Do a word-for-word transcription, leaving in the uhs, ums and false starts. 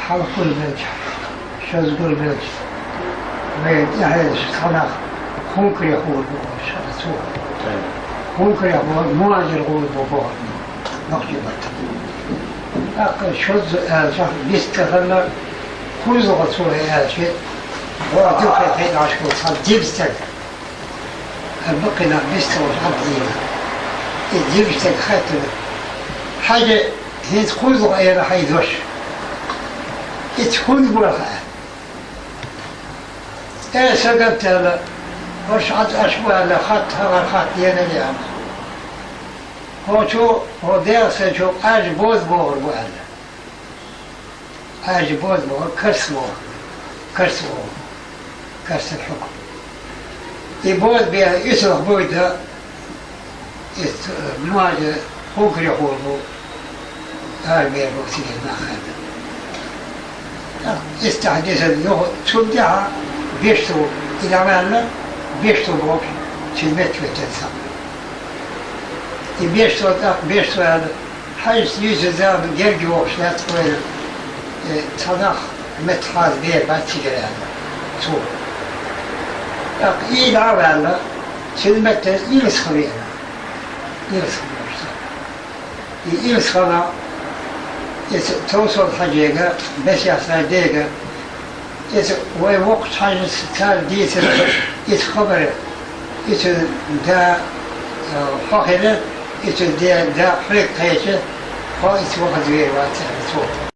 Хьалха гулбелча, шозза гулбелча, вай тӀехьенаш цхьаннахьа хункаре гӀур бу оалаш хиннад цо. Хункаре гӀур, мухӀажир гӀур бу боху нохчий баттахь. ТӀаккха шозза аьлча, вист хилла, кхузлагӀа цо аьлча, вара дукха хеташ хилла цхьа дика стаг. Баккхий нах вист волуш Ӏабдийна. И дика стаг хаьттина: «Хьажа, хӀинца кхузлагӀа эр хьайн дош. Иза хӀунда боху?» Э, сагатдала, хӀорш Ӏад Ӏаш бу аьлла, хатта хьагӀар хатта денал яна. ХӀо чу, хӀо дегӀ сан чу Ӏаьржа боза богӀур бу аьлла. Ӏаьржа боза боху, карс боху. Карс боху. Карсал хьукм. И боза бехьа исалх буй дан, и мажа хункаре гӀур бу, ара бер бу цига нах хадда. ТӀаккха истахь дисар юха, цунна тӀехьа бешто, и дӀаваьлла, бешто бохуш, цуьнан метта веттина цхьаъ. И бешто тӀаккха бешто аьлла, хьаьжцӀа юьйцу зама герга йохуш лаьтта вайна, э, цхьа нах метта хьаза бер бац цигара аьлла, цо. ТӀаккха и дӀа а ваьлла, цуьнан метта Илсхан веана. Илсхан веана. И Илсхана, иза Товсол-Хьаьжега, Бесясхай дега, иза вай воккхачу хьаьжас цара дийцира иза хабар, иза да, э, хьо хилла, иза де да хьоьга кхеча, хьо иза вахаза вер вац аьлла цо.